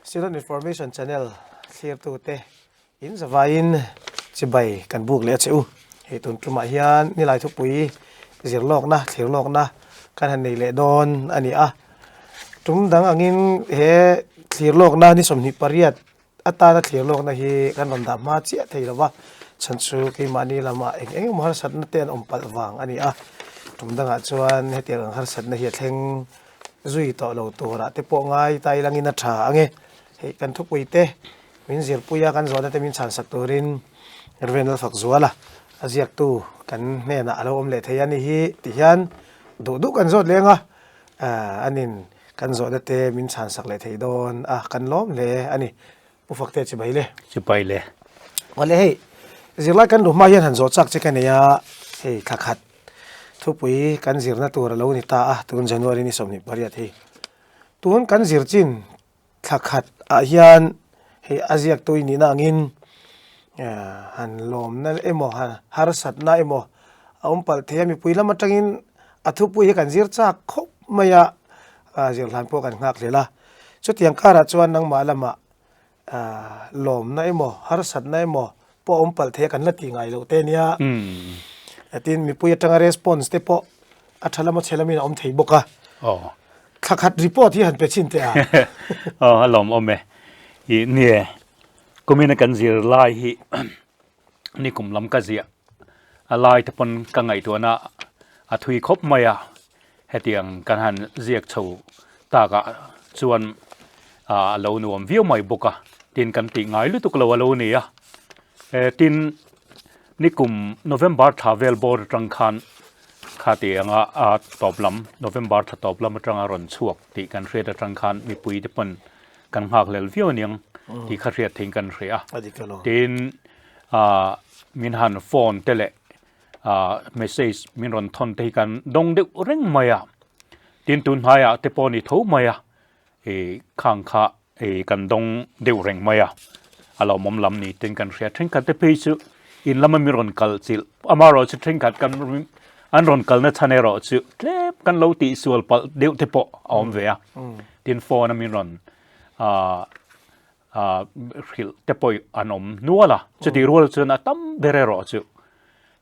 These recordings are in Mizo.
Ceylon Information Channel thlirtute in zavaiin chibai kan buk leh a che u. Hei tun tumah hian nilai thupui zirlawkna thlirlawkna kan han nei leh dawn a ni a. Tum dang angin he thlirlawkna ni 28 atana thlirlawkna hi kan rawn dah hma chiah thei lo va, chhan chu keimahni lamah eng eng emaw harsatna te an awm palh vang a ni a. Tum dangah chuan hetiang ang harsatna hi a thleng zui tawh lo turah te pawh ngai ta ilangin a tha ang e. Hei kan thupui te min zirpui a, kan zawhna te min chhansak turin Rev. Lalfakzuala a ziaktu kan hnenah a lo awm leh thei a ni hi ti hian duh duh kan zawt leng a, anin Kan zawhna te min chhansak leh thei dawn a, kan lawm hle a ni. Pu Fakte chibai le. Chibai le. Awle hei, zirlai kan luh hma hian han zawh chak che ka nei a, hei thla khat thupui kan zirna tur a lo ni ta a, tun January ni 28 hei. Tun kan zir chin thla khat ah hian hei a ziaktu i nihna angin han lawmna emaw han harsatna emaw a awm palh thei a, mipui lam atangin a thupui hi kan zir chak khawp mai a, zirhlan pawh kan nghak hlel a. Chutiang karah chuan nangmah lamah lawmna emaw harsatna emaw pawh a awm palh thei a kan la tih ngai loh te nia. Tin mipui atanga response te pawh a tha lama chhe lamin a awm thei bawk a. Thla khat report hi han pe chhin teh a. Aw a lawm awm e. I nie kumina kan zir lai hi ni kum lam ka ziah a lai te pawn ka ngaihtuahna a thui khawp mai a. Hetiang kan han ziak chho takah chuan a lo nuam viau mai bawk a. Tin kan tih ngai lutuk lo a lo ni a. Tin Nikum November thla vel bawr atang khan khati anga a tawp lam November thla tawp lam atanga rawn chhuak tih kan hriat atang khan mipui te pawn kan nghak hlel viau aniang tih kha hriat theiin kan hria a. Tin ah min han phone te leh ah message min rawn thawn te hi kan dawng deuh reng mai a. Tin tun hnaiah te pawh a ni tho mai a. I khang kha i kan dawng deuh reng mai a, a lawmawm lam ni ten kan hria. Thenkhat te phei chu in lama mi rawn kal chilh, amaherawh chu thenkhat kan an rawn kalna chhan erawh chu tlem kan lo tihsual palh deuh te pawh a awm ve a. Tin phone a min rawn ah ah hrilh te pawh an awm nual a, chutih rual chuan a tam ber erawh chu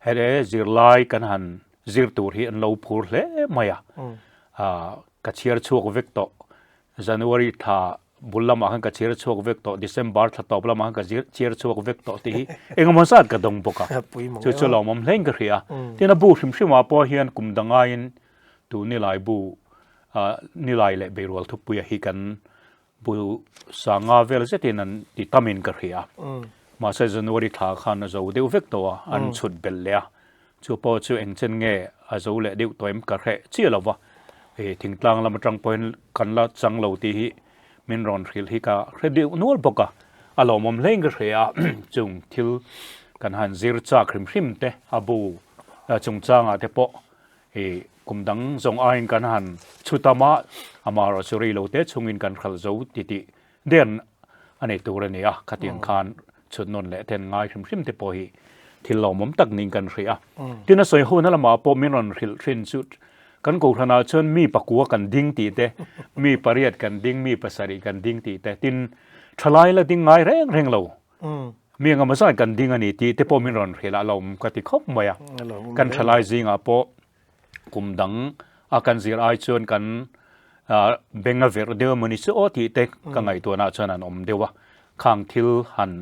he zirlai kan han zir tur hi an lo phur hle mai a, ah ka chhiar chhuak vek tawh. January thla bul lamah khan ka chhiar chhuak vek tawh, December thla tawp lamah khan ka chhiar chhuak vek tawh tih hi engemaw zat ka dawng bawk a. Chu chu lawmawm hlein ka hria. Tin a bu hrim hrimah pawh hian kum dangaiin tu nilai bu nilai leh beirual thupuia hi kan Bu sanga vel zetin an ti tamin ka hria. Mahse January thla khan a zo deuh vek tawh a, an chhut belh leh a. Chu pawh chu eng chen nge a zo leh deuh tawh em ka hreh chiah lo va. Ih thingtlang lam atang pawhin kan la chang lo tih hi min rawn hrilh hi ka hre deuh nual bawk a. A lawmawm hlein ka hria a, chung thil kan han zir chak hrim hrim te a bu chungchangah te pawh I kum dang zawng aiin kan han chhut a mah, amaherawh chu rei lo te chhungin kan hralh zo ti tih den a nei tur a ni a, khatiang khan chhut nawn leh ten ngai hrim hrim te pawh hi thil lawmawm tak niin kan hria. Tin a sawi hona lamah pawh min rawn hrilh thin chu kan kohhranah chuan mi pakua kan ding tih te, mi pariat kan ding, mi pasarih kan ding tih te, tin thalai la ding ngai reng reng lo. Mi engemaw zat kan ding a ni tih te pawh min rawn hrilh a, a lo awm ka ti khawp mai a. Kan thalai zingah pawh kum dang a kan zir ai chuan kan beng a verh deuh emaw ni chu aw tih te ka ngaihtuahna chuan an awm deuh a. Khang thil han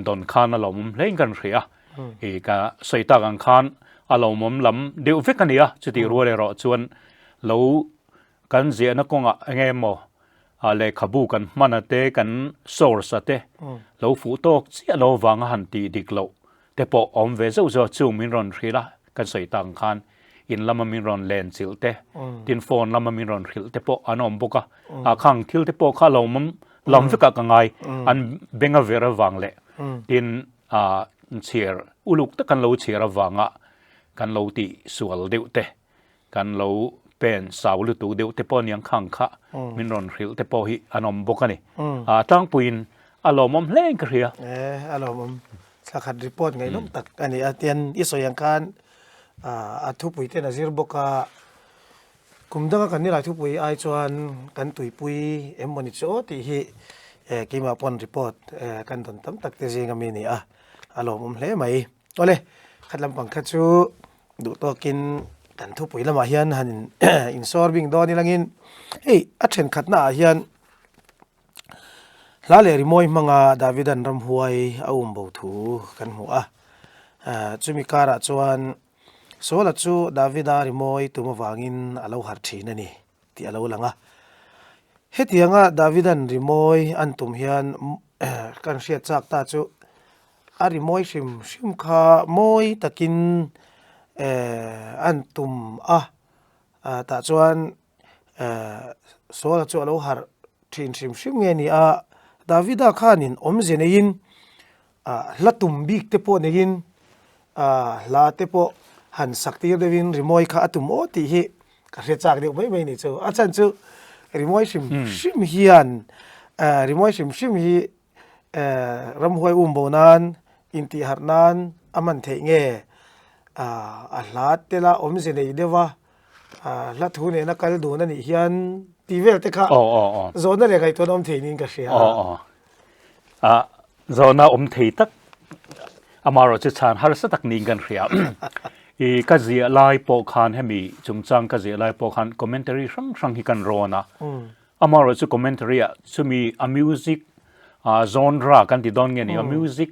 dawn khan a lo awm hlein kan hria a. I ka sawi tak ang khan a lo awm lam deuh vek a ni a, chutih rual erawh chuan lo Kan ziahna kawngah eng emaw lehkhabu kan hman a te, kan source a te lo fuh tawk chiah lo vanga han tih dik loh te pawh a awm ve zauh zauh a, chung min rawn hrilh a, kan sawi tak ang khan in lama min rawn len chilh te, tin phone lama min rawn hrilh te pawh an awm bawk a, a khang thil te pawh kha lo awm lam vekah ka ngai, an beng a ver avang leh tin chhiar uluk tak kan lo chhiar avanga kan lo tih sual deuh te. Kan lo pen sau lutuk deuh te pawh aniang khang kha min rawn hrilh te pawh hi an awm bawk a ni. A tlangpuiin a lawmawm hlein ka hria. E, a lawmawm. Thla khat report ngaihnawm tak a ni a. Tian i sawi ang khan a thupui ten a zir bawk a, kum danga kan nilai thupui ai chuan kan tuipui em maw ni chu aw tih hi. Keimah pawn report kan dawn tam tak te zinga mi ni a, a lawmawm hle mai. Awle, khat lampang kha chu duh tawkin kan thupui lamah hian han insawr bing dawn ilangin hei a thenkhatna ah hian hla leh rimawi hmanga Davidan ramhuai a um bo thu kan hmu a. Chumi karah chuan Saula chu Davida rimawi tum avangin a lo harh thin a ni. tih a lo lang a. Hetianga Davidan rimawi an tum hian kan hriat chak ta chu a rimawi hrim hrim kha mawi takin an tum a, tah chuan Saula chu a lo harh thin hrim hrim nge ni a, Davida khanin awmze neiin hla tum bik te pawh neiin hla te pawh han sak tir deuhin rimawi kha a tum aw tih hi ka hre chak deuh mai mai ni chu. A chhan chu rimawi hrim hrim hian rimawi hrim hrim hi ramhuai um bo nan intih harh nan a hman theih nge a hla te la awmze nei deuh a hla thu nena kal dun a nih hian tih vel te kha zawhna leh ngaihtuahna awm thei niin ka hria. A zawhna awm thei tak amaherawh chu chhan harsa tak niin kan hria. I ka ziah lai pawh khan hemi chungchang ka ziah lai pawh khan commentary hrang hrang hi kan rawn a. Amaherawh chu commentary ah chumi a music genre kan ti dawn nge ni a music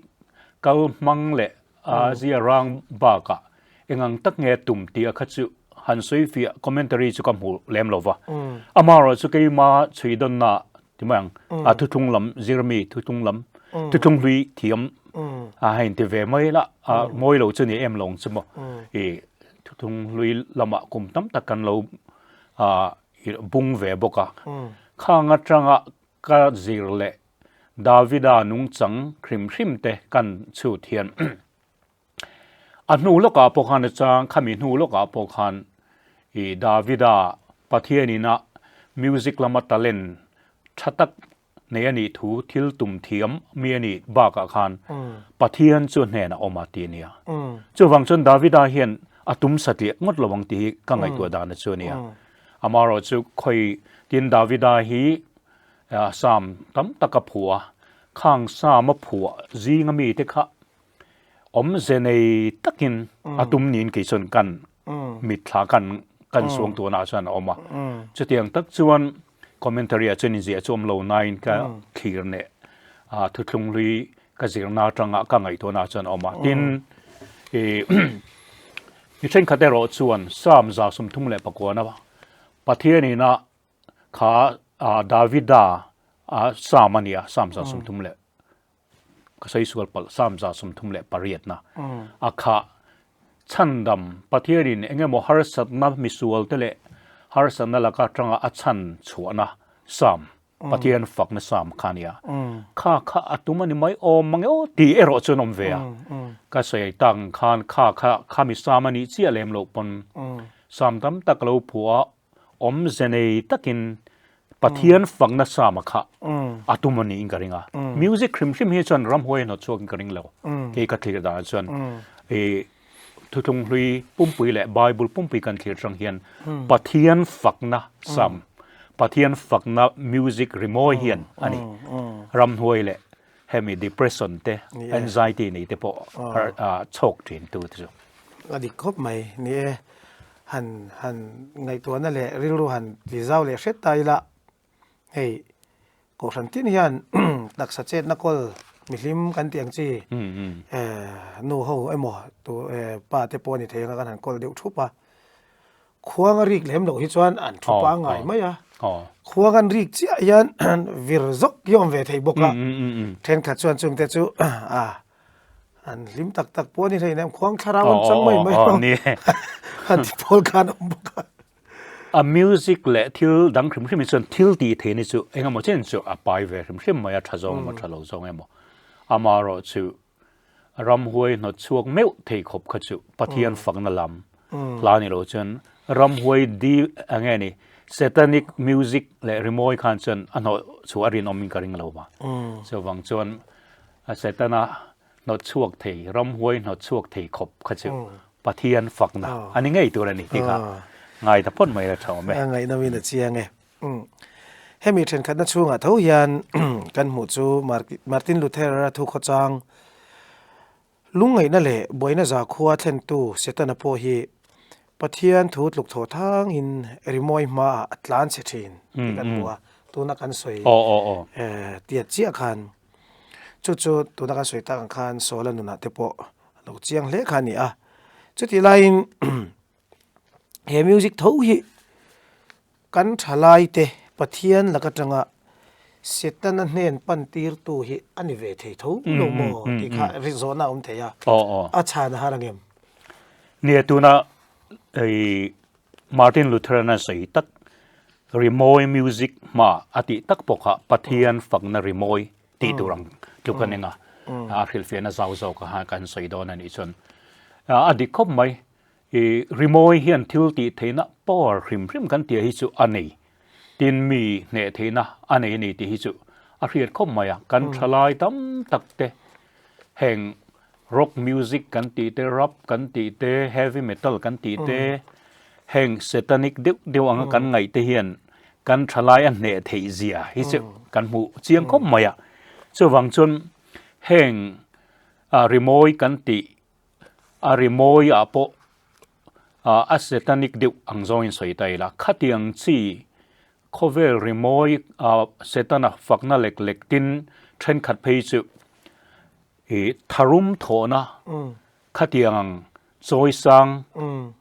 kal hmang leh a zia rang bakah engang tak nge tum tih a kha chu han sawi fiah commentary chu ka hmu lem lo va. Amaherawh chu keima chhui dawnna ti mai ang a thuthlung lam zirmi thuthlung lam thuthlung hlui thiam a hei ti ve mai la a mawi lo chu ni em lo ang chu maw i thuthlung hlui lamah kum tam tak kan lo a bung ve bawk a khang atanga ka zir leh Davida nungchang hrim hrim te kan chhut hian A hnu lawkah pawh khan a chang, khami hnu lawkah pawh khan i Davida Pathian ina music lama talent tha tak nei a nih thu thil tum thiam mi a nih bakah khan Pathian chu hnenah awm a ti a nia. Chuvang chuan Davida hian a tum satliah ngawt lo ang tih hi ka ngaihtuah dan a chu a nia. Amaherawh chu khawi tin Davida hi Psalm tam tak a phuah a, khang Psalm a phuah zinga mite kha Awmze nei takin a tum niin kei chuan kan mitthla kan kan suang tuanah chuan a awm a. Chutiang tak chuan commentary ah chuan inziah chu awm lo nain ka thlir neh a thuthlung hlui ka zirna atanga ka ngaihtuahna chuan a awm a. Tin, i mi thenkhat erawh chuan Psalm 139 a Pathianina kha Davida Psalm a nia, Psalm 130 leh Ka sawi sual palh Psalm 138 na a khah chhandam Pathianin eng emaw harsatna misualte leh harsatna laka atanga a chhan chhuahna Psalm Pathian fakna Psalm kha a nia. Kha kha a tum a ni mai awm mang e aw tih erawh chuan awm ve a. Ka sawi tak ang khan kha kha khami Psalm a nih chiah lem loh pawn Psalm tam tak lo phuah a awmze nei takin Pathian fakna sama kha a tum a niin ka ring a. Music hrim hrim hi chuan ramhuai a hnawt chhuakin ka ring lo. Kei ka thlir danah chuan i thuthlung hlui pumpui leh Bible pumpui kan thlir atang hian Pathian fakna sam, Pathian fakna music rimawi hian a ni. Ramhuai leh hemi depression te, anxiety nei te pawh chhawk thin tu te chu. A dik khawp mai. Ni e, han han ngaihtuahna leh rilru han ti zau leh hret ta ila, hei Kohhran tin hian taksa chetna kawl mihlim kan tih ang chi nu ho emaw tu pa te pawh a ni thei anga kan han kawl deuh thup a. Khuang a rik lem loh hi chuan an thu pangngai mai a, khuang an rik chiah hian vir zawk hi a awm ve thei bawk a, thenkhat chuan chungte chu a an hlim tak tak pawh a ni hleinem, khuang thlarau an chang mai mai lo an ti pawl khan a awm bawk a. A music leh thil dang hrim hrim hi chuan thil tih theih ni chu engemaw chen chu a pai ve hrim hrim mai a, tha zawng emaw tha lo zawng emaw amaherawh chu Ramhuai hnawt chhuak meuh thei khawp kha chu Pathian fakna lam hla ni lo chuan ramhuai di eng nge ni satanic music leh rimawi khan chuan a hnawh chhuah a rinawm in ka ring lo va. Chuvang chuan Setana hnawt chhuak thei ramhuai hnawt chhuak thei khawp kha chu Pathian fakna a ni ngei tur a ni tih kha ngai ta phawt mai la tha awm e. A ngaihnawm in a chiang e. Hemi thenkhatna chhungah tho hian kan hmuh chu Martin Luther-a thukhawchang lungngaihna leh buaina zakhua thlentu Setana pawh hi Pathian thu tluk thawh thangin rimawi hmaah a tlan chhe thin tih kan hmu a, tuna kan sawi tiat chiah khan chu chu tuna kan sawi tak ang khan Saula nunah te pawh a lo chiang hle kha a ni a. Chutih laiin he music tho hi Kan thalaite Pathian lak atanga Setana hnen pan tirtu hi a ni ve thei tho lo maw tih kha rizawhna a awm thei a, a chhan a har angem? Nia, tuna Martin Luther-an a sawi tak rimawi music hma a tih tak pawh kha Pathian fakna rimawi tih tur ang tluk a ning a, a hrilhfiahna zau zawk a kan sawi dawn a nih chuan a dik khawp mai. I rimawi hian thil tih theihna power hrim hrim kan tih hi chu a nei. Tin mi hneh theihna a nei a ni tih hi chu a hriat khawp mai a. Kan thalai tam tak te heng rock music kan tih te, rap kan tih te, heavy metal kan tih te, heng satanic deuh deuh anga kan ngaih te hian kan thalai a hneh theih zia hi chu kan hmuh chiang khawp mai a. Chuvang chuan heng rimawi kan tih A rimawi ah pawh a satanic deuh ang zawngin sawi ta ila, khatiang chi khawvel rimawi Setana fakna lek lek tin thenkhat phei chu ih tharum thawhna khatiang ang chawisang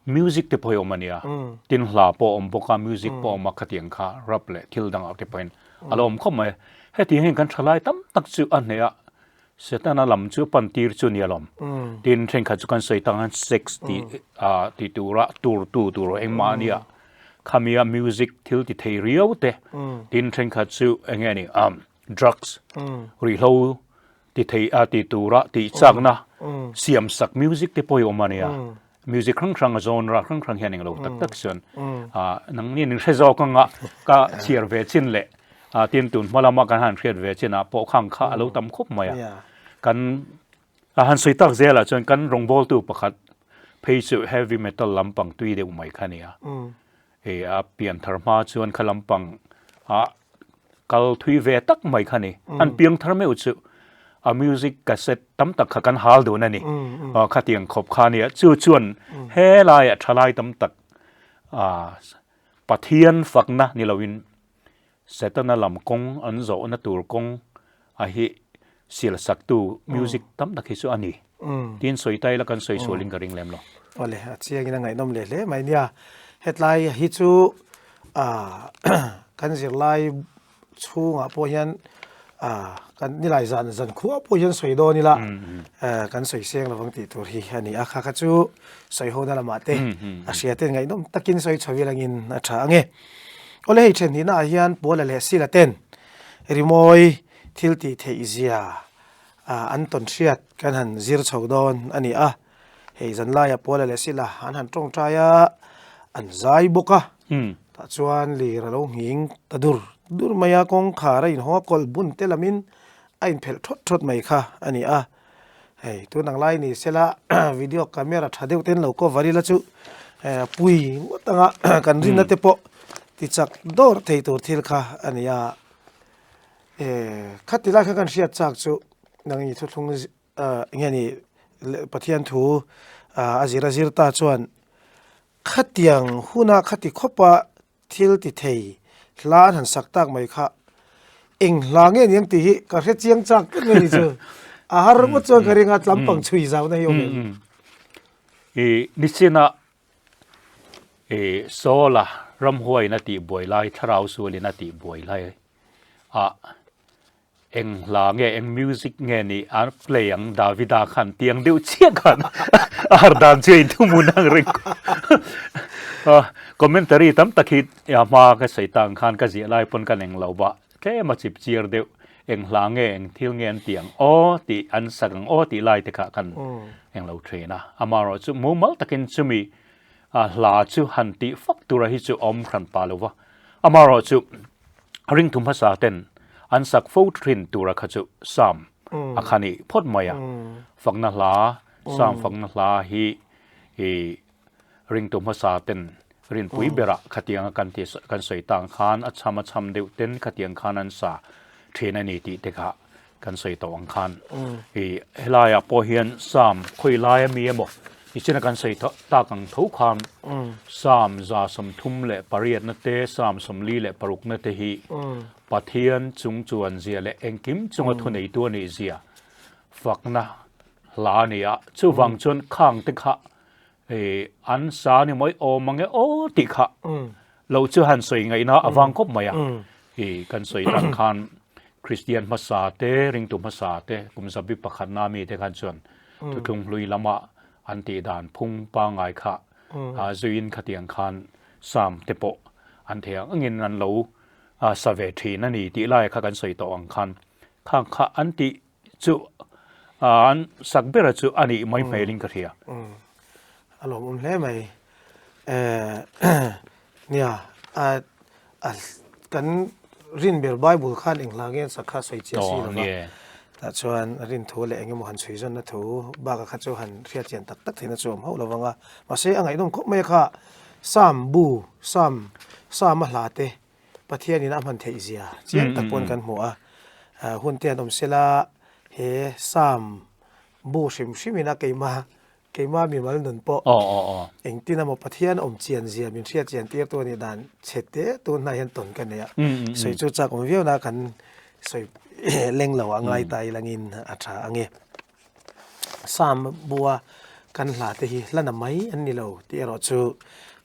music te pawh hi awm a nia, tin hla pawh a awm bawk a music pawh a awm a khatiang kha rap leh thil dangah te pawhin a lo awm khawp mai a, hetiang hian kan thalai tam tak chu a hneh a. Setana lam chu pan tir chu nia lawm. Tin thenkhat chu kan sawi tang hian sex tih ah tih tura tur tu tur engmah a nia. Khamia music thil ti thei riau te. Tin thenkhat chu eng nge ni ah drugs ruihhlo ti thei a ti tura tih chakna siam sak music te pawh hi awm a nia. Music hrang hrang a genre hrang hrang hian englo tak tak chuan ah nangni in hre zawk anga ka chhiar ve chin leh ah tin tun hma lama kan han hriat ve chin ah pawh khang kha alo tam khawp mai a kan a han sawi tak zel ah chuan kan rawngbawltu pakhat phei chu heavy metal lampang tui deuh mai kha nia hei a pian thar hma chuan kha lampang ah kal thui ve tak mai kha ni. An piang thar meuh chu a music cassette tam tak kha kan hal dun a ni. Khatiang khawp kha nia. Chu chuan helaiah thalai tam tak Pathian fakna ni loin Setana lam kawng an zawhna tur kawng a hi silsaktu music tam tak hi chu a ni. Tin sawi ta ila kan sawi sualin ka ring lem lo. Awle, a chiangin a ngaihnawm leh hle mai nia. Hetlai hi chu kan zirlai chhungah pawh hian kan nilai zan zan khuah pawh hian sawi dawn ila kan sawi seng lovang tih tur hi a ni a. Kha kha chu sawi hona lamah te a hria ten ngaihnawm takin sawi chho ilangin a tha ange. Awle hei then hnihnaah hian Puala leh Sila ten rimawi thil tih theih zia an tawn hriat kan han zir chho dawn a ni a. Hei zanlaia Puala leh Sila an han tawngtai a, an zai bawk a. Tah chuan lir a lo nghing ta dur dur mai a, kawngkhar a inhawng a, kawlh bun te lamin a inphelh thawt thawt mai kha a ni a. Hei tun ang lai ni sela video camera tha deuh ten lo cover ila chu pui ngawt anga kan rinna te pawh ti chak dawr thei tur thil kha a ni a. Khati lai kha kan hriat chak chu nang i thuthlung eng nge ni Pathian thu a zir a zir ta chuan khatiang huna khati khawpa thil ti thei hla an han sak tak mai kha eng hla nge niang tih hi ka hre chiang chak tlat mai ni chu a har ngawt chuan ka ring a tlampang chhui zau na hi awm em. I nichina i Saula ramhuaiin a tih buai lai thlarau sualin a tih buai lai a Eng hla nge, eng music nge ni a play ang Davida khan tiang deuh chiah khan a har dan chu a inthumun ang reng. Commentary tam tak hi a hma ka sawi ta ang khan ka ziah lai pawn ka neng lo va, tlem a chip chiar deuh eng hla nge, eng thil nge an ti ang aw tih an sak ang aw tih lai te kha kan eng lo thin a. Amaherawhchu chu mumal takin chumi hla chu han tih fak tura hi chu a awm hran pa lo va. Amaherawhchu chu Ringthu hmasa ten an sak fo thin tura kha chu Psalm a kha nih phawt mai a. Fakna hla, Psalm fakna hla hi i ringtu hmasa ten Rinpui berah khatianga kan ti kan sawi tang khan a chham a chham deuh ten khatiang khan an sa thin a ni tih te kha kan sawi tawh ang khan i helaiah pawh hian Psalm khawi lai ami emaw nichin a kan sawi tak ang tho khan Psalm 38 na te Psalm 46 na te hi Pathian chung chuan zia leh engkim chunga thuneitu a nih zia fakna hla a ni a, chuvang chuan khang te kha Hei an sa ni mawi awm ang e aw tih kha lo chu han sawi ngaihna a vang khawp mai a. Hei kan sawi tan khan Kristian hmasa te, ringtu hmasa te, kum zabi pakhatna mi te khan chuan thuthlung hlui lama an tih dan phung pangngai kha zuiin khatiang khan Psalm te pawh an thei ang angin an lo sa ve thin a ni tih laia kha kan sawi tawh ang khan khang kha an tih Chu an sak bera chu a nih mai hmelin ka hria. A lawmawm hle mai. Nia, a kan rin ber Bible khan eng hla nge an sak kha sawi chiah si lo va. Tah chuan rin thu leh eng emaw han chhui zawnna thu baka kha chu han hriat chian tak tak theihna chu a awm hauh lo vang a. Mahse a ngaihnawm khawp mai a kha Psalm bu, Psalm, Psalm a hla te Pathianin a hman theih zia chiang tak pawn kan hmu a, hun te an awm sela he Psalm bu hrim hrimin a keima keima mimal nun pawh engtin emaw Pathian awm chian zia min hriat chian tir tu anih dan chhe te tun hnai hian tawn ka nei a, sawi chu chak awm viau na kan sawi leng lo a ngai ta ilangin a tha ange. Psalm bua kan hla te hi hla na mai an ni lo tih erawh chu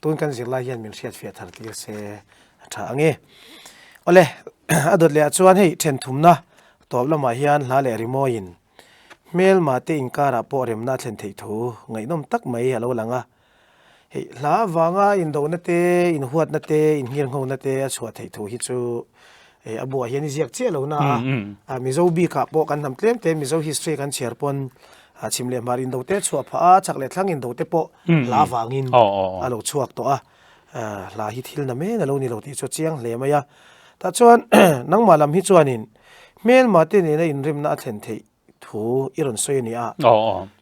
tun kan zirlai hian min hriatfiah thar tir se a tha ang e. Awle, a dawt leh ah chuan hei then thumna tawp lamah hian hla leh rimawiin hmelma te inkarah pawh remna a thlen theih thu ngaihnawm tak mai a lo lang a. Hei hla avanga indona te, inhuatna te, innghirnghona te a chhuah theih thu hi chu a buah hian i ziak chiah lo na a, Mizo bikah pawh kan hnam tlem te Mizo history kan chhiar pawn chhim leh hmar indo te chhuah phah a, chak leh thlang indo te pawh hla avangin a lo chhuak tawh a, hla hi thil na men a lo ni lo tih chu a chiang hle mai a. Tah chuan nangmah lam hi chuanin hmelma te nena inremna a thlen theih Thu i rawn sawi a ni a.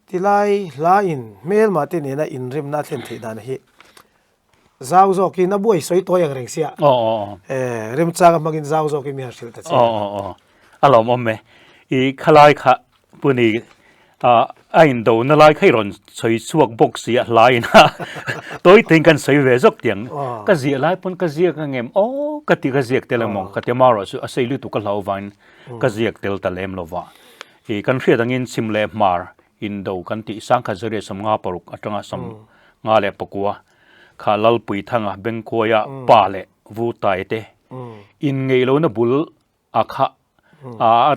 Tilai hlain hmelmah te nena inremna a thlen theih dan hi zau zawkin a buai sawi tawi ang reng sia. Remchang a hmangin zau zawkin mi han hrilh ta che. A lawmawm e. I khalai kha puni a indona lai kha i rawn sawi chhuak bawk si a hlain a tawi tein kan sawi ve zawk tiang. Ka ziah lai pawn ka ziak angem aw ka ti ka ziak tel emaw ka ti amaherawh chu a sei lutuk ka hlau vangin Ka ziak tel ta lem lo va. I kan hriat angin chhim leh hmar indo kan tih 1956 atanga 54 kha Lalpuithanga Bengkuaia pa leh Vutai te inngeih lohna bul a kha a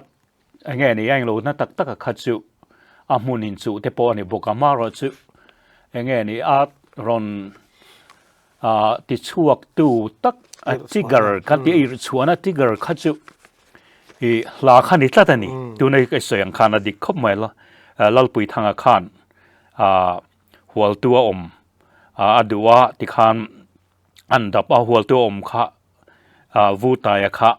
enge ni a englohna tak tak a kha chu a hmun inchuh te pawh a ni bawk a, amaherawhchu enge ni a rawn Tichhuak tu tak a tiger kan tih a irh chhuahna tiger kha chu i hla kha ni tlat a ni. Tuna hi ka sawi ang khan a dik khawp mai la. Lalpuithanga khan hualtu a awm a duh a tikhan an dap a hualtu a awm kha Vutaia kha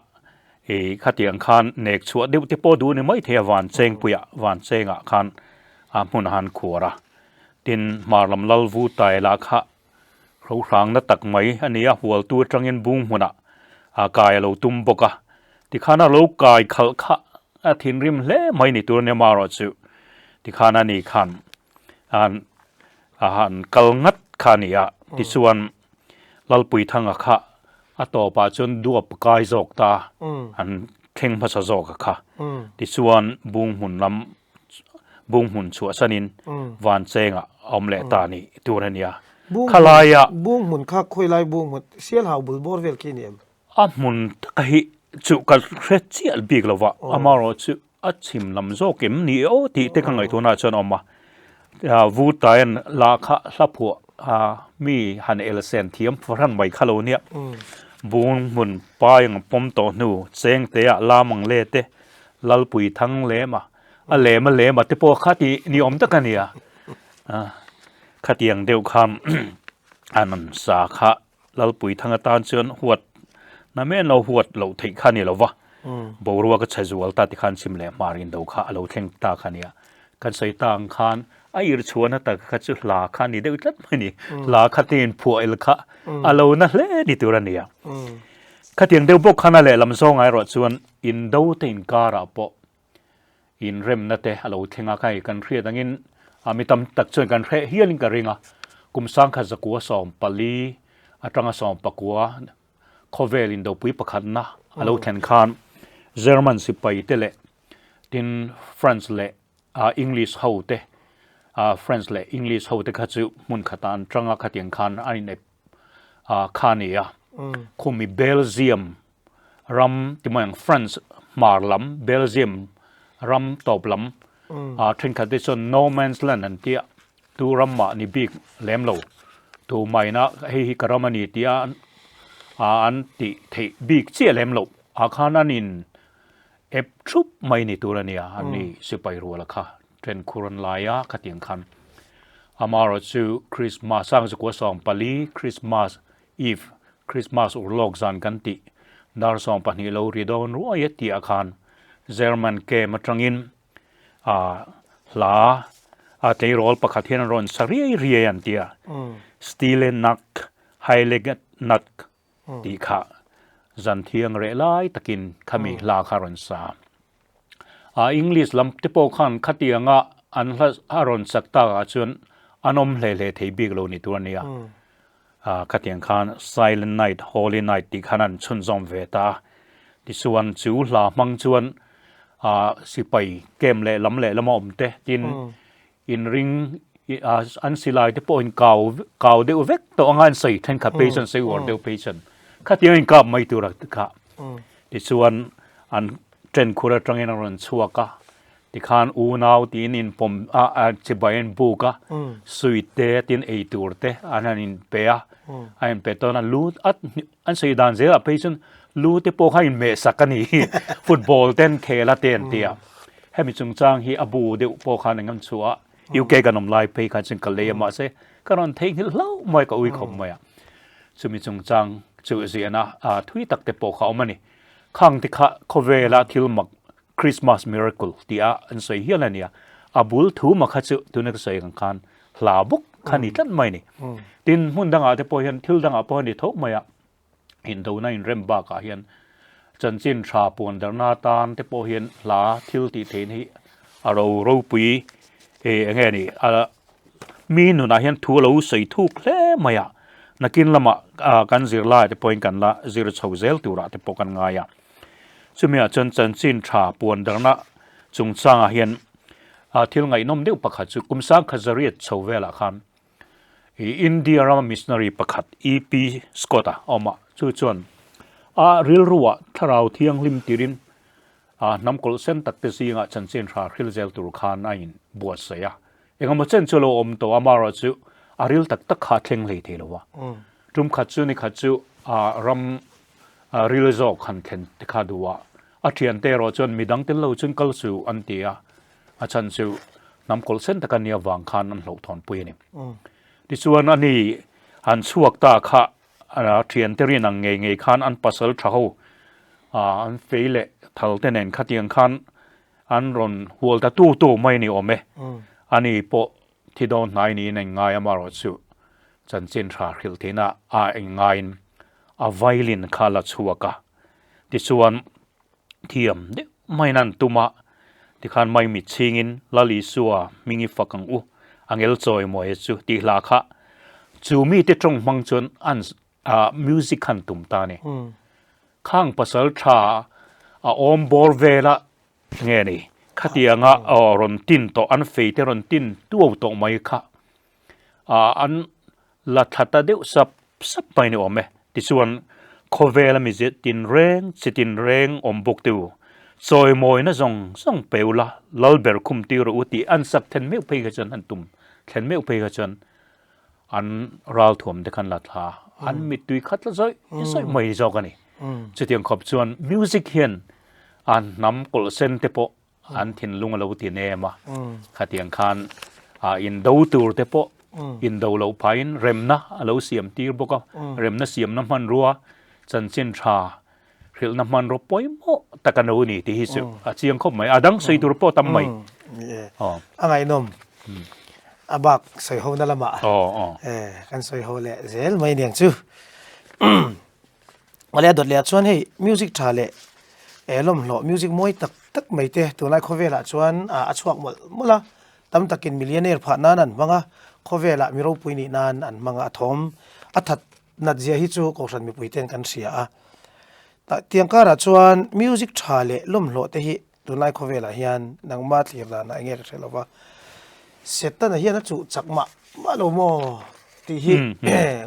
i khatiang khan nek chhuah deuh te pawh duh ni mai thei a Vanchengpuiah Vanchengah khan a hmun a han khuar a. Tin hmar lam Lal Vutaia lah kha Hrohrangna tak mai a ni a, hualtu atangin bung hmunah a kai a lo tum bawk a. Tikhan a lo kai khalh kha a thinrim hle mai ni tur a nia marawh chu tikhan a ni khan an a han kal ngat kha a ni a. Tichuan Lalpuithanga kha a tawpah chuan duap kai zawk ta an thleng hmasa zawk a kha. Tichuan bung hmun lam bung hmun chhuahsanin Vanchengah a awm leh ta ni tur a nia. Khalaia. Bung hmun kha khawi lai bung hmun Sialhau bul bawr vel khi a ni em? A hmun taka hi chu ka hre chiah bik lo va, amaherawh chu a chhim lam zawk em ni aw tih te ka ngaihtuahnaah chuan a awm a. Vutaian la kha hla phuah mi han elsen thiam fahran mai kha lo nia. Bung hmun pai ang pawm tawh hnu chengteah lam ang le te Lalpui thang lem a, a lem a lem a te pawh kha tih ni awm tak a nia. Khatiang deuh kha an rawn sa kha Lalpui thang atan chuan huat na men lo huat loh theih kha a ni lo va. Boruak a chhe zual ta tikhan chhim leh hmar indo kha a lo thleng ta kha a nia. Kan sawi ta ang khan. A ir chhuahna tak kha chu hla kha a ni deuh tlat mai a ni. Hla kha te inphuah el kha a lo na hle ni tur a ni a. Khatiang deuh bawk khan a lehlam zawngah erawh chuan indo te inkarah pawh inremna te a lo thleng a, hei kan hriat angin mi tam tak chuan kan hreh hialin ka ring a, kum sangkhat zakua 14 atanga 19 khawvel indopui pakhatna a lo thlen khan German sipai te leh tin France leh English ho te France leh English ho te kha chu hmun khatah an tang a, khatiang khan an inep kha a ni a, khumi Belgium ram ti mai ang France hmar lam Belgium ram tawp lam ah thenkhat te chuan no man's land an tia tu ram mah ni bik lem lo tu maina hei hi ka ram a ni tia an tih theih bik chiah lem loh ah khan an in ep thup mai ni tur a nia an ni sipai ruala kha then khur an lai a khatiang khan amaherawhchu Christmas sang zakua 14 Christmas Eve, Christmas urlawk zan kan tih dar 12 lo ri dawn ruai a tih ah khan German camp atangin ah hla a tleirawl pakhat hian a rawn sa riai riai an ti a, Stille Nacht, Heilige Nacht tih kha zan thiang reh lai takin khami hla kha a rawn sa. A English lam te pawh khan khatianga an hla a rawn sak tak ah chuan an awm hle hle thei bik lo ni tur a nia. Khatiang khan Silent Night, Holy Night tih khan an chhunzawm ve ta a. Tichuan chu hla hmang chuan sipai camp leh lam leh lama awm te tin inring an silai te pawh in kau kau deuh vek tawh anga an sawi thenkhat phei chuan sawi uar deuh phei chuan khatiang in kap mai tur a kha tichuan an ṭen khur aṭangin a rawn chhuak a tikhan unau tiin in pawm a a chibai an buk a sweet te tin ei tur te an han in pe a a in pe tawn a lu a an sawi dan zelah phei chuan lu te pawh kha in meh sak a ni football ten khel a te an ti a hemi chungchang hi a bu deuh pawh khan eng an chhuah a UK kan awm lai phei khan chuan ka lei a mahse ka rawn theihnghilh hlauh mai ka ui khawp mai a chumi chungchang chu ziahna thui tak te pawh kha a awm a ni khang te kha khawvela thil mak Christmas miracle tih a an sawi hial a nia a bul thu ma kha chu tuna ka sawi ang khan hla bawk kha ni tlat mai ni tin hmun dangah te pawh hian thil dangah pawh a ni tho mai a indona inrem bakah hian chanchin tha puan darna tan te pawh hian hla thil tih theihna hi a ro ropui e enge ni a mi nunah hian thu a lo sawi thuk hle mai a nakin lamah kan zirlai te pawhin kan la zir chho zel turah te pawh kan ngai a. Chumiah chuan chanchin tha puan darna chungchangah hian thil ngaihnawm deuh pakhat chu kum sangkhat zariat chho velah khan India rama missionary pakhat E.P. Scott a awm a, chu chuan a rilruah thlarau thianghlim tirin hnam kawlh sen tak te zingah chanchin tha hril zel tur khan a inbuatsaih a. Engemaw chen chu a lo awm tawh a, amaherawhchu a ril tak tak kha a thleng hlei thei lo a. Tum khat chu ni khat chu ram ril zawk han thlen te kha duh a, a thiante erawh chuan midang tel lo chuan kal suh an ti a, a chhan chu hnam kawlh sen tak a nia vang khan an hlauhthawn pui a ni. Tichuan a ni han chhuak ta kha thiante rin ang ngei ngei khan an pasal tha ho an fei leh thal te nen khatiang khan an rawn hual ta tu tu mai ni awm e. A ni pawh thi dawn hnai niin a inngai a, amaherawhchu chanchin tha hrilh theihna a inngaiin a violin kha la chhuak a, tichuan thiam deuh maiin an tum a, tikhan maimit chhingin Lal Isua hming i fak ang u, angel chawi mawi chu tih hla kha chu mite tawng hmang chuan an music khan tum ta a ni. Khang pasal tha a awm bawr vela nge ni khatianga rawn tin tawh an fei te rawn tin tuau tawh mai kha an la thla ta deuh sap sap mai ni awm e. Tichuan, khawvela mi tin reng, chi tin reng awm bawk te u, chawimawina zawng zawng pe ula, lal ber khum tir rawh u tih an sak then meuh phei kha chuan an tum thlen meuh phei kha chuan an ralthuam te khan la thla an mittui khat la zawih zawih mai zawk a ni. Chutiang khawp chuan music hian an hnam kawlh sen te pawh an thinlung a lo ti nem a, khatiang khan indo tur te pawh indo loh phahin remna a lo siam tir bawk a, remna siamna hmanrua chanchin tha hrilhna hmanrua pawimawh tak a lo ni tih hi chu a chiang khawp mai, a dang sawi tur pawh tam mai. A ngaihnawm. A bak sawi ho na lamah kan sawi ho leh zel mai aniang chu. Awle a dawt leh ah chuan hei music tha leh lawmhlawh music mawi tak tak mai te tunlai khawvelah chuan a chhuak mawlh mawlh a, tam takin millionaire phah nan an hmang a, khawvelah mi ropui nih nan an hmang a, a thawm a that nat zia hi chu kohhran mipui ten kan hria a. Tiang karah chuan music tha leh lawmhlawh te hi Tunlai khawvelah hian nangma thlir danah enge ka hre lo va, Setana hian a chuh chak mah mah lo maw tih hi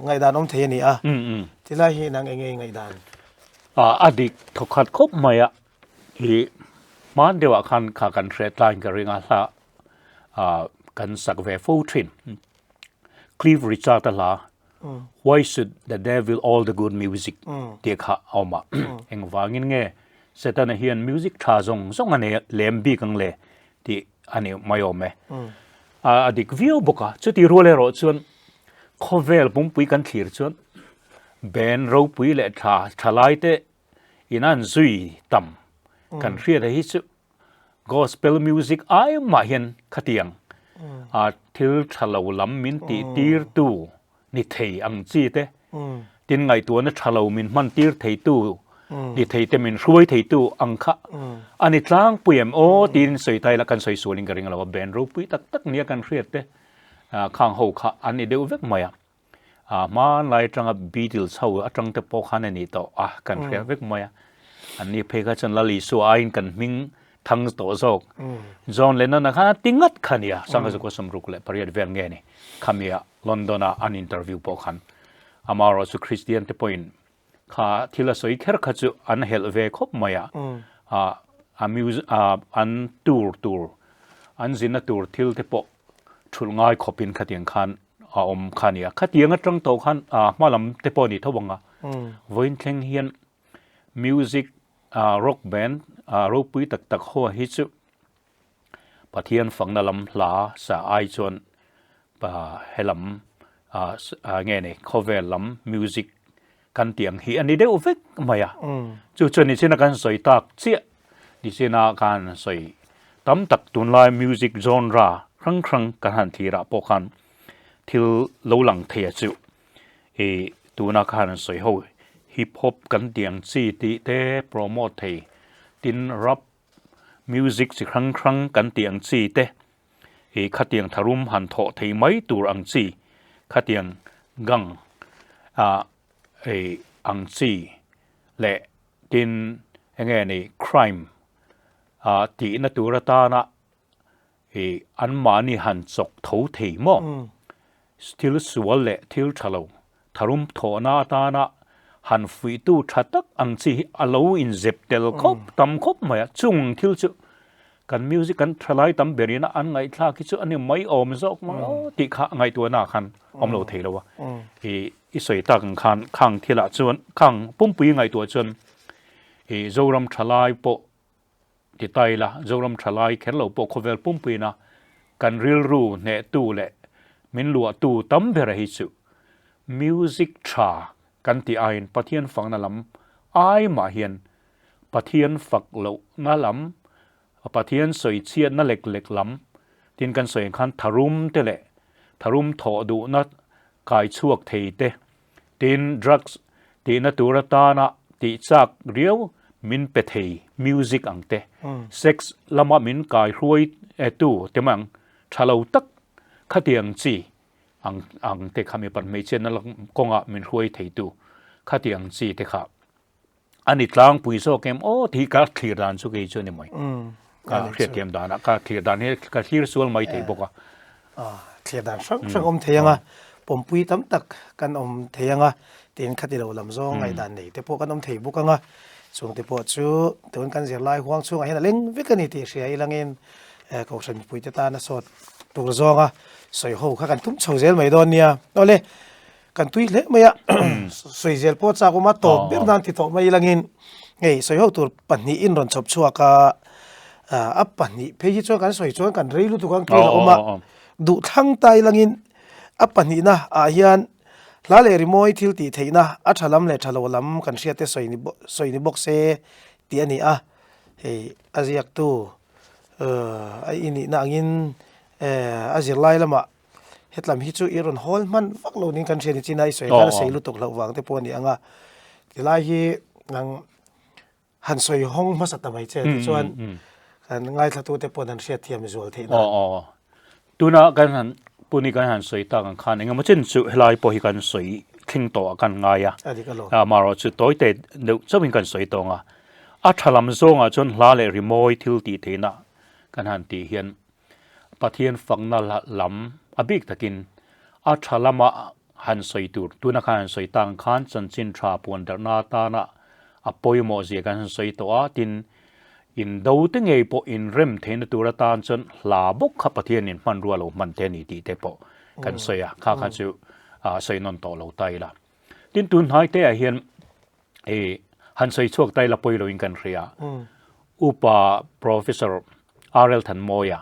ngaihdan awm thei a ni a, tilai hi nang enge i ngaihdan? A dik thawkhat khawp mai a, i hman deuhah khan kha kan hre tlaiin ka ring a, hla kan sak ve fo thin. Cliff Richard-a hla Why should the devil all the good music tih kha a awm a. Engvangin nge Setana hian music tha zawng zawng a nei lem bik ang le tih a ni mai awm e. A dik viau bawk a, chuti rual erawh chuan khawvel pumpui kan thlir chuan band ropui leh tha thalai te in an zui tam kan hriat a hi chu Gospel music ai mah hian khatiang a thil tha lo lam min tih tir tu ni thei ang chi te, tin ngaihtuahna tha lo min hman tir thei tu ni thei te min hruai thei tu ang kha a ni tlangpui em aw tiin sawi ta ila kan sawi sualin ka ring lo a, band ropui tak tak nia kan hriat te khang ho kha an ni deuh vek mai a. A hmanlai atanga Beatles ho atang te pawh khan a ni tawh a, kan hria vek mai a. An ni phei kha chuan Lal Isua aiin kan hming thang tawh zawk. John Lennon-a khan a ti ngat kha nia, Sangha Zakua 68 vel nge ni, khamia London-a an interview pawh khan. Amaherawhchu chu Kristian te pawhin kha thil a sawi kher kha chu an helh ve khawp mai a, a music an tour tur, an zinna tur thil te pawh thulh ngai khawpin khatiang khan a awm kha a ni a. Khatiang atang tawh khan hma lam te pawh a ni tho ang a, vawiin thleng hian music rock band ropui tak tak ho hi chu Pathian fakna lam hla sa ai chuan helam nge ni khawvel lam music kan tih ang hi a ni deuh vek mai a. Chu chuan nichina kan sawi tak chiah nichina khan sawi tam tak tunlai music genre hrang hrang kan han thlir ah pawh khan thil lo lang thei a chu ih tuna khan an sawi ho hip hop kan tih ang chi tih te promote thei tin rap Music chi hrang hrang kan tih ang chi te hi khatiang tharum han thawh thei mai tur ang chi khatiang gang ah ei ang chi leh tin enge ni crime ah tihna tur atana ih anmahni han chawk tho thei maw thil sual leh thil tha lo tharum thawhna atana han fuihtu tha tak ang chi hi a lo inzep tel khawp tam khawp mai a, chung ang thil chu kan music kan thalai tam berin a an ngaihthlak hi chu a ni mai awm zawk mai aw tih kha ngaihtuahna ah khan awm lo thei lo a, ih i sawi tak ang khan khang thilah chuan khang pumpui ngaihtuah chuan ih Zoram thalai pawh Ti ta ila, Zoram thalai kher lo pawh khawvel pumpuina kan rilru hnehtu leh min luahtu tam bera hi chu music tha kan tih aiin Pathian fakna lam ai mah hian Pathian fak lohna lam, Pathian sawi chhiatna lek lek lam tin kan sawi ang khan tharum te leh tharum thawh duhna kai chhuak thei te Tin, drugs tihna tur atana tih chak riau min pe thei music ang te, sex lama min kai hruai tu te mai ang, tha lo tak khatiang chi ang ang te kha mipat hmeichhiatna kawnga min hruai thei tu khatiang chi te kha a ni tlangpui zawk em aw tih hi ka thlir dan chu kei chu a ni mai. Ka hriatthiam danah ka thlir dan hi ka thlir sual mai thei bawk a. Thlir dan hrang hrang awm thei ang a, pawmpui tam tak kan awm thei ang a, tin khati lo lam zawng ngaihdan nei te pawh kan awm thei bawk ang a, chung te pawh chu tun kan zirlai huang chhungah hian a leng vek a ni tih hria ilangin Kohhran mipuite tana sawt tur zawnga sawi ho kha kan tum chho zel mai dawn nia. Awle. Kan tui hle mai a, sawizel pawh chak awm a, tawp ber nan ti tawh mai ilangin hei sawi ho tur pahnihin rawn chhawp chhuak a, a pahnih phei hi chuan kan sawi chuan kan rei lutuk ang tih a awm a, duh thlang ta ilangin a pahnihna ah hian hla leh rimawi thil tih theihna a tha lam leh tha lo lam kan hriat te sawi ni sawi ni bawk se tih a ni a, hei a ziaktu a i nihna angin a zirlai lamah. Hetlam hi chu i rawn hawl hman vak lo niin kan hria ni chin a, i sawi khan a sei lutuk hlauh vang te pawh a ni ang a. Tilai hi nang han sawi hawng hmasa ta mai che tichuan kan ngaithlatute paw'n an hriatthiam zual theih na. Aw aw. Tuna kan han puni kan han sawi tak ang khan engemaw chen chu helai pawh hi kan sawi thleng tawh ah kan ngai a. A dik alawm. Amaherawh chu tawi te deuh chauhin kan sawi tawng a. A tha lam zawngah chuan hla leh rimawi thil tih theihna kan han tih hian Pathian fakna lam a bik takin a tha lama han sawi tur, tuna khan han sawi tang khan chanchin tha puan darhna atana a pawimawh zia kan han sawi tawh a, tin indo te ngei pawh inrem theihna tur atan chuan hla bawk kha Pathianin hmanrua lo hman te a ni tih te pawh kan sawi a, kha kha chu sawi nawn tawh lo ta ila. Tin tun hnai te ah hian i han sawi chhuak ta ila pawi loin kan hria. Upa Professor RL Thanmawia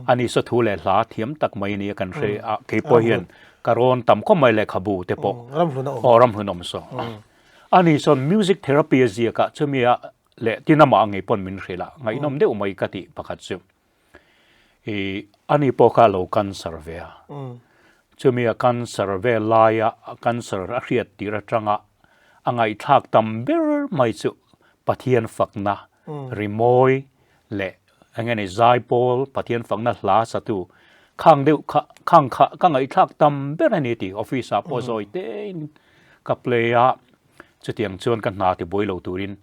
ani saw thu leh hla thiam tak mai ania kan hre a, kei pawh hian ka rawn tam khawp mai lehkhabu te pawh. Ramhlun a awm. Aw ramhlun a awm saw. Ani sawn music therapy a ziak a, chumi a leh tin amah ngei pawn min hrilh a, ngaihnawm deuh mai ka tih pakhat chu. I ani pawh kha a lo cancer ve a, chumi a cancer ve laia a cancer a hriat tir atanga a ngaihthlak tam ber mai chu Pathian fakna rimawi leh eng nge ni zaipawl Pathian fakna hla satu khang deuh kha khang kha ka ngaihthlak tam ber a ni tih office ah pawh zawi tein ka play a, chutiang chuan ka hna tibuai lo turin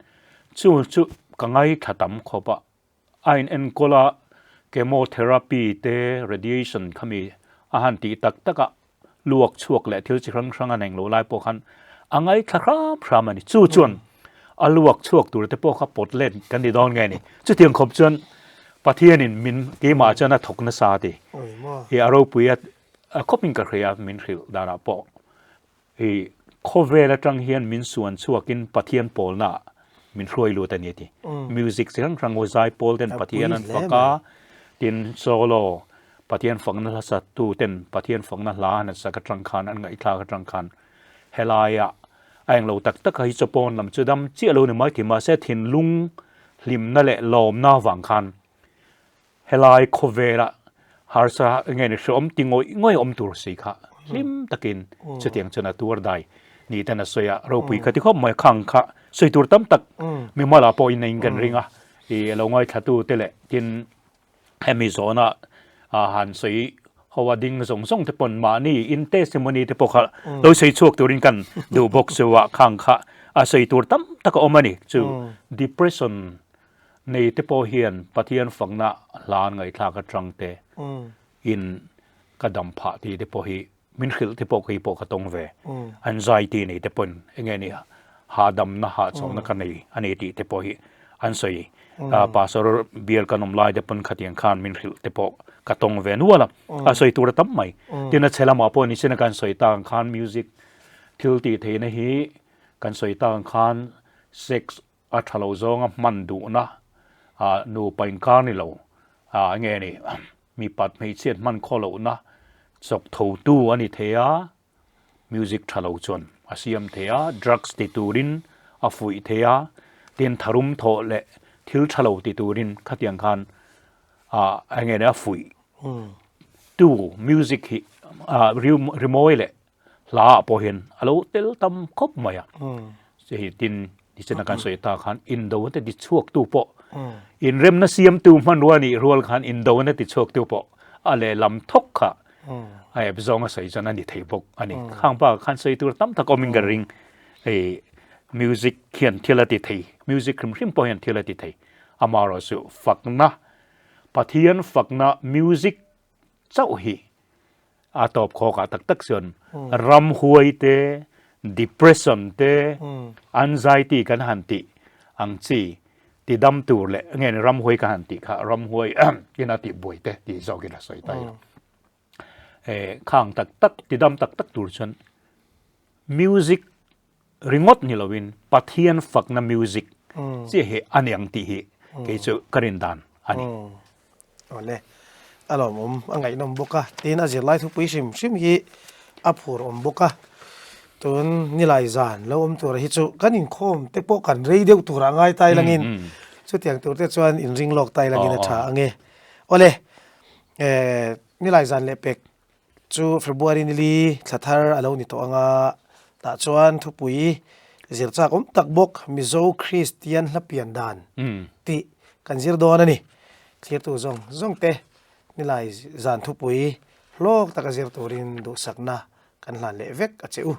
chu chu ka ngaithla tam khawp a. A in enkawl a, chemotherapy te, radiation khami a han tih tak tak a, luak chhuak leh thil chi hrang hrang a neng lo lai pawh khan a ngaithla hram hram a ni. Chu chuan a luak chhuak tur te pawh kha pawt let kan ni dawn nge ni. Chutiang khawp chuan Pathianin min keimah chuan a thawk nasa a ti. I a ropui a khawpin ka hria min hrilh danah pawh. I khawvel atang hian min suan chhuakin Pathian pawlnaah min hruai lut a ni a ti. Music chi hrang hrang aw zai pawl ten Pathian an fak a, tin solo Pathian fakna hla satu ten Pathian fakna hla an sak atang khan an ngaihthlak atang khan helaia a englo tak tak hi chapawn lam chu dam chiah lo ni mai thei mahse thinlung hlimna leh lawmna avang khan Helai khawvela harsa nge ni hreawm ti ngawih ngawih awm tur si kha hlim takin chutiang chuan a tuar dai ni ten a sawi a, ropui ka ti khawp mai khang kha sawi tur tam tak mimal ah pawh in in kan ring a, i lo ngaithla tu te leh tin hemi zawhna han sawi ho a ding zawng zawng te pawn mahni in testimony te pawh kha lo sawi chhuak turin kan duh bawk chu a khang kha a sawi tur tam tak a awm a ni chu depression Nei te pawh hian Pathian fakna hla an ngaihthlak atang te in ka dam phah tih te pawh hi min hrilh te pawh kei pawh ka tawng ve. Anxiety nei te pawhin enge ni hahdamna hahchawhna ka nei a ni tih te pawh hi an sawi. Pastor bial kan awm lai te pawn khatiang khan min hrilh te pawh ka tawng ve nual a, a sawi tur a tam mai. Tin a chhe lamah pawh nichina kan sawi tak ang khan music thil tih theihna hi kan sawi tak ang khan sex A tha lo zawnga hman duhna nupa inkar ni lo nge ni mipat hmeichhiat hman khaw lohna chawk thotu a ni thei a, music tha lo chuan a siam thei a, drugs ti turin a fuih thei a, tin tharum thawh leh thil tha lo ti turin khatiang khan enge ni a fuih tu music hi rimawi leh Hla ah pawh hian a lo tel tam khawp mai a. Hei tin nichina kan sawi ta khan indo te ti chhuak tu pawh inremna siamtu hmanrua nih rual khan indo na ti chhuak tu pawh a lehlam thawk kha a ep zawng a sawi chuan a ni thei bawk a ni. Khang bakah khan sawi tur tam tak awmin ka ring. Hei music hian thil a ti thei, music hrim hrim pawh hian thil a ti thei. Amaherawhchu fakna, Pathian fakna music chauh hi a tawp khawk ah tak tak chuan ramhuai te, depression te, anxiety kan han tih ang chi ti dam tur leh nge ni ramhuai ka han tih kha ramhuai ina tih buai te tih zawk in a sawi ta ila. Khang tak tak ti dam tak tak tur chuan music ringawt ni lovin Pathian fakna music chiah hi a ni ang tih hi kei chu ka rin dan a ni. Awle, a lawmawm a ngaihnawm bawk a, tin a zirlai thupui hrim hrim hi a phur awm bawk a, tun nilai zan lo awm tur hi chu kan inkhawm te pawh kan rei deuh tur ah ngai tai langin chutiang tur te chuan inring lawk tai langin a tha ang e. Awle, nilai zan leh pek. chu February nili thla thar a lo ni tawh ang a, tah chuan thupui zir chak awm tak bawk Mizo Kristian hla pian dan tih kan zir dawn a ni. Thlirtu zawng zawng te nilai zan thupui hlawk taka zir turin duhsakna kan hlan leh vek a che u.